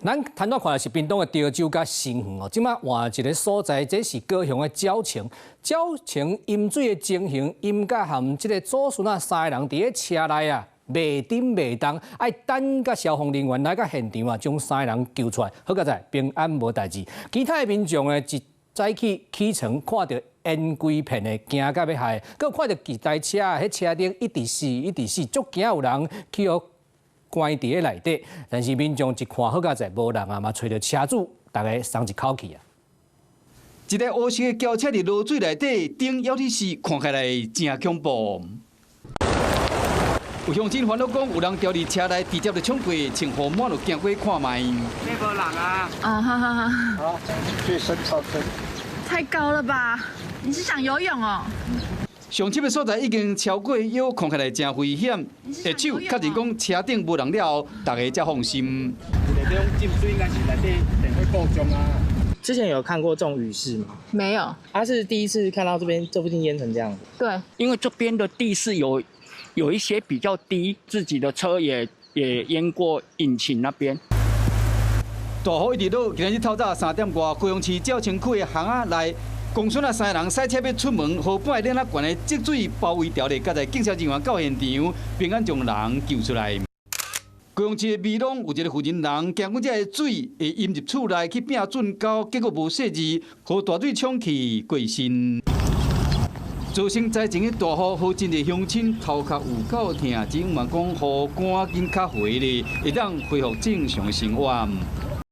咱頭拄看的是屏東的潮州佮新園哦，這馬換一个所在，這是高雄的蕉城。蕉城淹水的情形，𪜶佮含這个祖孫仔三个人佇咧車內啊，袂振袂動，愛等佮消防人員來到現場啊，將三个人救出來。好佳哉平安無代誌。其他的民眾呢，一早起起床看著淹規片的，驚甲欲死，閣看著幾台車，彼車頂一直死，一直死，足驚有人去予關佇咧內底，但是民眾一看好佳哉無人啊，嘛揣著車主，逐家鬆一口氣啊。一台烏色的轎車佇落水內底，頂枵鐵死，看起來誠恐怖。有鄉親煩惱講，有人牢佇車內，直接就衝過，穿雨滿就行過看覓。那無人啊！哦，好好好。好，最深到這。太高了吧？你是想游泳哦？上深的所在已經超過腰，看起來誠危險。下手確認講車頂無人了後，大家才放心。內底浸水應該是內底電火故障啊。之前有看過這種雨勢嗎？沒有。他是第一次看到這邊這附近淹成這樣子。對，因為這邊的地勢有一些比較低，自己的車也淹過引擎那邊。大雨一直落，今日透早3點外，高雄市蕉城區的巷仔內，公孫仔三个人駛車欲出門，河畔的嶺仔懸的積水包圍牢咧，佳哉警消人員到現場，平安將人救出來。高雄市的美濃有一个負責人，驚講這个水會淹入厝內去拚圳溝，結果無細膩，予大水沖去過身。造成災情的大雨，予真濟鄉親頭殼有夠疼，只嘛講予趕緊較回咧，會當恢復正常生活。